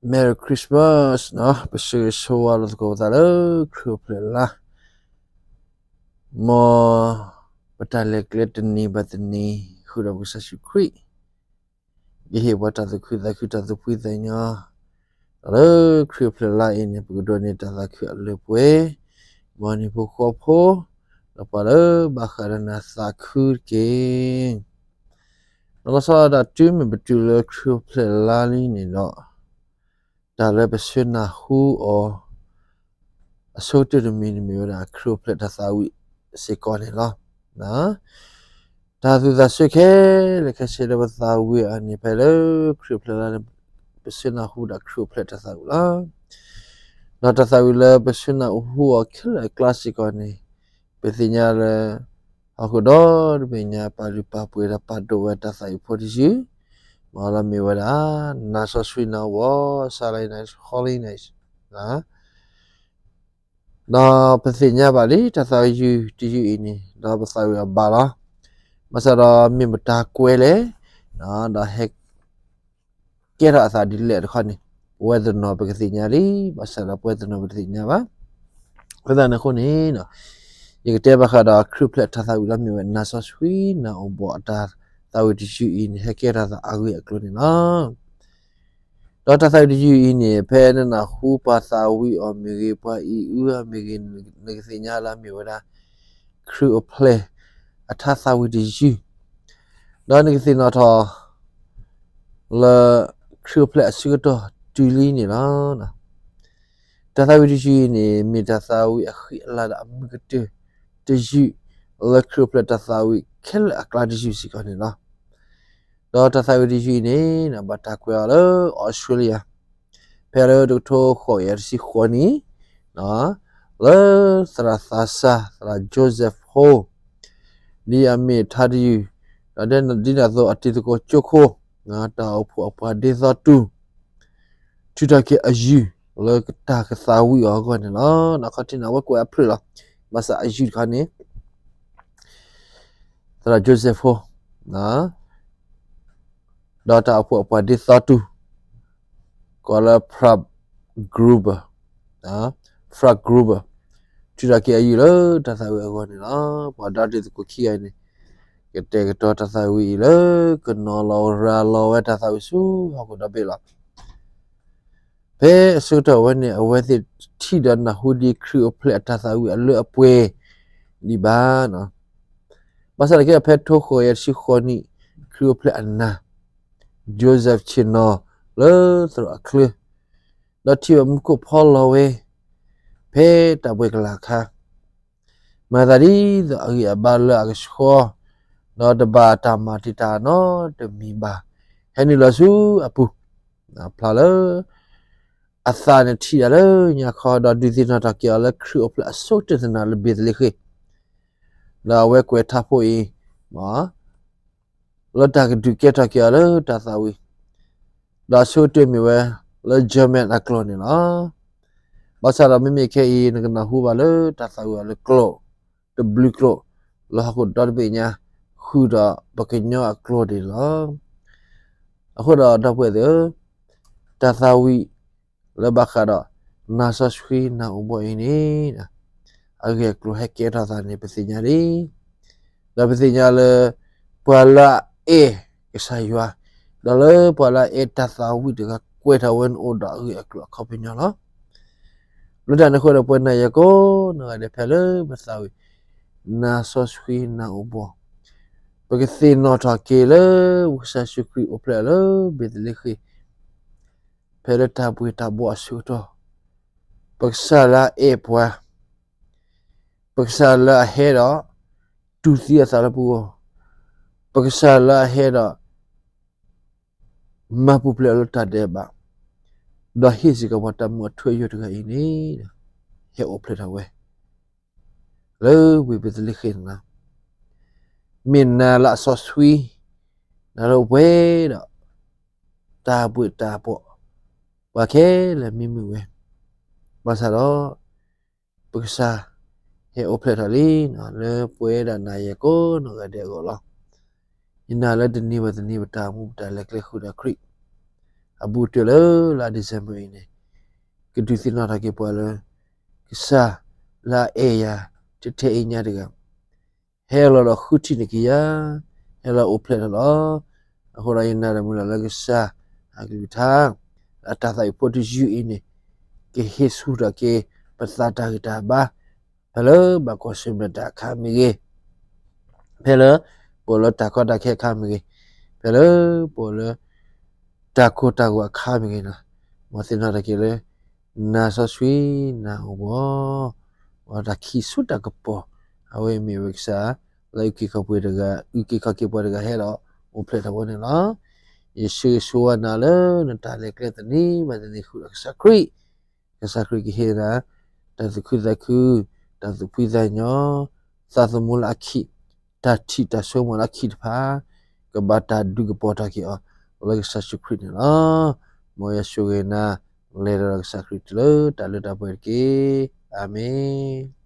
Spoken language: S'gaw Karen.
Merry Christmas နီၤ, ပဆိၣ်ဂ့ၤဆိၣ်ဝါလိာ်သကိးပသးလၢခရံာ်အိၣ်ဖျဲၣ်လါ, မ်ပတၢ်လဲၤကျဲတနံၤဘၣ်တနံၤ ဃုာ်ဒီးပကစၢ်ယ့ၣ်ၡူးခရံာ် ယဟ့ၣ်ပှၤတၢ်သူၣ်ခုသးခု တၢ်သူၣ်ဖှံသးညီ, ဒီးလၢခရံာ်အိၣ်ဖျဲၣ်လါအံၤန့ၣ် ပကဒိးန့ၢ်တၢ်သးခုအလၢပှဲၤ, မ်နံၤဖိဃီဖိ, ဒီးပှၤလၢဘၣ်ဃးဒီးနၤသးခုတက့ၢ်. ဒီးလီၤဆီဒၣ်တၢ်တုၤမ့ၢ်ပတုၤလၢခရံာ်အိၣ်ဖျဲၣ်လါလံန့ၣ်ဒီး တၢ်လၢပဆၢနၢ်ဟူအီၤ အဆိကတၢၢ်တမံၤန့ၣ်မ့ၢ်ဝဲဒၣ် ခရံာ်အိၣ်ဖျဲၣ်တၢ်သးဝံၣ်စ့ၢ်ကီးန့ၣ်လီၤ. တၢ်သူၣ်သးဆၢခဲလၢာ်ခဲဆ့လၢပသးဝံၣ်အီၤန့ၣ် ဖဲလၢခရံာ်အိၣ်ဖျဲၣ်လါန့ၣ် ပဆၢနၢ်ဟူဒၣ်ခရံာ်အိၣ်ဖျဲၣ်တၢ်သးဝံၣ်လီၤ. ဒီးတၢ်သးဝံၣ်လၢပဆၢနၢ်ဟူအီၤခဲလၢာ်အကျါစ့ၢ်ကီးန့ၣ် ပသ့ၣ်ညါလၢ ဟီၣ်ခိၣ်ဒီဘ့ၣ်ညါ ပာ်လုၢ်ပာ်ပှ့ၤဒီးပာ်ဒိၣ်ဝဲတၢ်သးဝံၣ်ဖိတယုၢ်, မ်လီၤမ့ၢ်ဝဲဒၣ် နါစီဆှံနၤအိၣ်ဘှီၣ် Silent Night, Holy Night, ဒီးပသ့ၣ်ညါဘၣ်လံ တၢ်သးဝံၣ်တယုၢ်အံၤန့ၣ် ဒီးပသးဝံၣ်အီၤဘၣ်လီၤ. ဘၣ်ဆၣ်ဒီးမ့ၢ်မတၤကွဲလဲၣ်, ဒီးဟဲကဲထီၣ်အသးဒ်လဲၣ်တခီန့ၣ် ပဝဲတနီၤပကသ့ၣ်ညါလံ, ဘၣ်ဆၣ်ဒီးပဝဲတနီၤပတသ့ၣ်ညါဘၣ်. အဃိသတးန့ၣ်အဃိန့ၣ် ယကတဲဘၣ်ဃးဒီးခရံာ်အိၣ်ဖျဲၣ်တၢ်သးဝံၣ်လၢမ့ၢ်ဝဲ နါစီဆှံနၤအိၣ်ဘှီၣ် အတၢ်သးဝံၣ်တယုၢ်အံၤန့ၣ် ဟဲကဲထီၣ်သးအဂ့ၢ်အကျိၤန့ၣ်လီၤ. ဒီးတၢ်သးဝံၣ်တယုၢ်အံၤန့ၣ် ဖဲနနၢ်ဟူပှၤသးဝံၣ်အီၤမ့ၢ်ဂ့ၤ ပှၤအံၣ်အုအီၤမ့ၢ်ဂ့ၤ နကသ့ၣ်ညါလၢအမ့ၢ်ဝဲဒၣ် ခရံာ်အိၣ်ဖျဲၣ်အတၢ်သးဝံၣ်တယုၢ်, ဒီးနကသ့ၣ်နီၣ်ထီၣ် လၢခရံာ်အိၣ်ဖျဲၣ်အဆၢကတီၢ်တုၤလံန့ၣ်လီၤ. တၢ်သးဝံၣ်တယုၢ်အံၤန့ၣ် မ့ၢ်တၢ်သးဝံၣ်အဃံအလၤဒီးအမုာ်ကတၢၢ်တယုၢ် လၢခရံာ်အိၣ်ဖျဲၣ်တၢ်သးဝံၣ်ခဲလၢာ်အကျါတယုၢ်စ့ၢ်ကီးန့ၣ်လီၤ. ဒီးတၢ်သးဝံၣ်တယုၢ်အံၤန့ၣ် ဘၣ်တၢ်ကွဲးအီၤလၢ Australia ဖဲလၢတကထိဃိးကယၤတဆံဃိးနံၣ် လၢသရၣ်သးစၢ် သရၣ် Joseph Hall ဒ်အမ့ၢ်ထါတယုၢ်, ဒီးဒ်န့ၣ်အသိးအတံၤသကိးကၠိခိၣ် တၢ်အိၣ်ဖှိၣ်အပှၤဒ့သီတူၢ် ထုးထီၣ်က့ၤအယုၢ်လၢတၢ်ကသးဝံၣ်အီၤအဂီၢ်န့ၣ်လီၤ. အခီၣ်ထံးန့ၣ်အဝဲကွဲးအဖျၢၣ်လီၤ. ဘၣ်ဆၣ်အယုၢ်တခီန့ၣ် သရၣ် Joseph Hall ဒီးတၢ်အိၣ်ဖှိၣ်အပှၤဒ့သီတူၢ် ကိးလၢ Frank Gruber, Frank Gruber ထုးထီၣ်က့ၤအယုၢ်လၢတၢ်သးဝံၣ်အဂီၢ်န့ၣ်လီၤ. ပှၤဒီတံၤသကိးခံဂၤအံၤန့ၣ် ကတဲာ်ကတီၤတၢ်သးဝံၣ်အံၤလၢ ကနီၤလီၤရၤလီၤဝဲတၢ်သးဝံၣ်ဆူဟီၣ်ခိၣ်ဒီဘ့ၣ်လီၤ. ဖဲအဆၢကတီၢ်ဝဲန့ၣ် အဝဲသ့ၣ်ထံၣ်ဒီးနၢ်ဟူဒံးခရံာ်အိၣ်ဖျဲၣ်အတၢ်သးဝံၣ်အလၢအပှဲၤဒံးဘၣ်. ဘၣ်ဆၣ်သနာ်က့ ဖဲတကထိဃိးကယၤတဆံဃိးနံၣ် ခရံာ်အိၣ်ဖျဲၣ်အနၤ Joseph ဆ့ၣ်နီၤလၢသရိာ်အချၢ ဒီးထံၣ်ဘၣ်မူခိၣ်ဖီလီၤဝဲ ဖဲတၢ်ပှဲၤကလၤအခါ မၤသးဒ်သိးအဂံၢ်အဘါလၢအကဆှီ ဒီးတဘၣ်တၢ်မၤတံာ်တာ်နီတမံၤဘၣ် ဟဲနုာ်လီၤဆူအပူၤ ဖျါလၢ အသးန့ၣ်ထံၣ်ဒၣ်လၢညါခီ ဒီးဒုးသ့ၣ်နီၣ်ထီၣ်က့ၤအီၤလၢခရံာ်အိၣ်ဖျဲၣ်အဆိကတၢၢ်သနာ်လၢဘ့းသလ့ဃ့ၣ် ဒီးအဝဲကွဲးထါဖိအံၤ လၢတၢ်ကဒုးကဲထီၣ်က့ၤအီၤလၢတၢ်သးဝံၣ် ဒီးအဆိကတၢၢ်မ့ၢ်ဝဲ လၢ German အကျိာ်န့ၣ်လီၤ. ဘၣ်ဆၣ်ဒီးမ့မ့ၢ်ခဲအံၤ နကနၢ်ဟူဘၣ်လၢတၢ်သးဝံၣ်အီၤလၢကျိာ် တဘျုးကျိာ် လၢဟီၣ်ခိၣ်ဒီတဘ့ၣ်ညါ ဃုာ်ဒီးပှၤကညီအကျိာ်န့ၣ်လီၤ. အဃိဒီးဒီပုၢ်ဝဲၢ်သ့ၣ်ဧၢ, တၢ်သးဝံၣ်လၢဘၣ်ဃးဒီး နါစီဆှံနၤအိၣ်ဘှီၣ်အံၤန့ၣ် အဂ့ၢ်အကျိၤဟဲကဲထီၣ်သးန့ၣ် ပသ့ၣ်ညါလံ. ဒီးပသ့ၣ်ညါလၢ ပှၤလၢအအဲၣ်ကစၢ်ယွၤ ဒီးလၢပှၤလၢအအဲၣ်တၢ်သးဝံၣ်တဂၤ ကွဲးထီၣ်ဝဲနအိၣ်ဒီးအဂ့ၢ်အကျိၤအခီပညီလီၤ. လၢတၢ်န့ၣ်အဃိဒီး ပဝဲနၤယၤကိးနီၢ်ဂၤဒဲး ဖဲလၢပသးဝံၣ် နါစီဆှံနၤအိၣ်ဘှီၣ် ပကသ့ၣ်နီၣ်ထီၣ်က့ၤလၢ ပကစၢ်ယ့ၣ်ၡူးခရံာ်အိၣ်ဖျဲၣ်လၢဘ့းသလ့ဃ့ၣ် ဖဲလၢတၢ်ဘှ့ၣ်တၢ်ဘှီၣ်အဆၢကတီၢ်, ပကစၢ်လၢအအဲၣ်ပှၤ, ပကစၢ်လၢအဟဲဒီး တူၢ်သံအသးလၢပဂီၢ်, ပကစၢ်လၢအဟဲဒီး မၤပူၤဖျဲးအီၤလၢတၢ်ဒဲးဘး, ဒီးဟ့ၣ်စ့ၢ်ကီးပှၤတၢ်မူအထူအယိာ်တဂၤအံၤန့ၣ် ဟဲအိၣ်ဖျဲၣ်ထီၣ်ဝဲ လၢဝ့ၢ်ဘ့းသလ့ဃ့ၣ်န့ၣ်လီၤ. မ့ၢ်နၤလၢအစီဆှံ, နၤလၢအပှဲၤဒီး တၢ်ဘှ့ၣ်တၢ်ဘှီၣ်, ပှၤခဲလၢာ်မံမုာ်ဝဲ, ဘၣ်ဆၣ်ဒီး ပကစၢ် ဟဲအိၣ်ဖျဲၣ်ထီၣ်လံ လၢပဝဲဒၣ်နၤယၤကိးနီၢ်ဂၤဒဲးအဂီၢ်လီၤ. ယနာ်လၢတနံၤဘၣ်တနံၤ ပတၢ်မူပတၢ်လဲၤကျဲဃုာ်ဒီးခရံာ်, အဘူးကတၢၢ်လၢလါ December အံၤန့ၣ် ကဒုးသ့ၣ်နီၣ်ထီၣ်က့ၤပှၤလၢ ကစၢ်လၢအအဲၣ်ယၤ ထဲအံၤညါတဂၤ ဟဲလီၤဒီးဃုထံၣ်န့ၢ်က့ၤယၤ, ဟဲလီၤအိၣ်ဖျဲၣ်ထီၣ်လီၤ. အဃိဒီးယနာ်ဒီးမုၢ်လၢ်လၢကစၢ်အကလုၢ်ကထါ အတၢ်သးအုးဖိတယုၢ်အံၤန့ၣ် ကဟ့ၣ်ဆူၣ်ထီၣ်က့ၤ ပသးတၢ်ဂံၢ်တၢ်ဘါ ဖဲလၢဘၣ်ကွၢ်ဆၢၣ်မဲာ်တၢ်အခါမ့ၢ်ဂ့ၤ, ဖဲလၢပအိၣ်လၢတၢ်ကီတၢ်ခဲအခါမ့ၢ်ဂ့ၤ, ဖဲလၢပအိၣ်လၢ တၢ်ကိၢ်တၢ်ဂီၤအခါမ့ၢ်ဂ့ၤန့ၣ်, မ်သ့ၣ်နီၣ်ထီၣ်က့ၤလၢ နၤစီဆှံနၤအိၣ်ဘှီၣ်, အတၢ်ခံးဆူတၢ်ကပီၤ, အဝဲအံၤမ့ၢ်ဝဲကစၢ် လၢအုၣ်က့ၤခီၣ်က့ၤပှၤတဂၤ, အုၣ်က့ၤခီၣ်က့ၤပှၤတဂၤဟဲဒီးအိၣ်ဖျဲၣ်ထီၣ်ဝဲန့ၣ်လီၤ. ယဆၢဂ့ၤဆၢဝါနၤလၢနတၢ်လဲၤကျဲတနံၤဘၣ်တနံၤဃုာ်ဒီးကစၢ်ခရံာ်, ကစၢ်ခရံာ်ကဟ့ၣ်နၤ တၢ်သူၣ်ခုသးခု, တၢ်သူၣ်ဖှံသးညီ, သးသမူလၢအခံ, တၢ်ထံၣ်တၢ်ဆိကမိၣ်လၢအခံတဖၣ် ကဘၣ်တၢ်ဒုးကပီၤထီၣ်က့ၤအီၤ လၢကစၢ်ယ့ၣ်ၡူးခရံာ်န့ၣ်လီၤ. မ်ယွၤဆိၣ်ဂ့ၤနၤ လဲၤဒီးကစၢ်ခရံာ်တုၤလၢတၢ်လၢတၢ်ပှဲၤတက့ၢ်. အၤမ့ၣ်.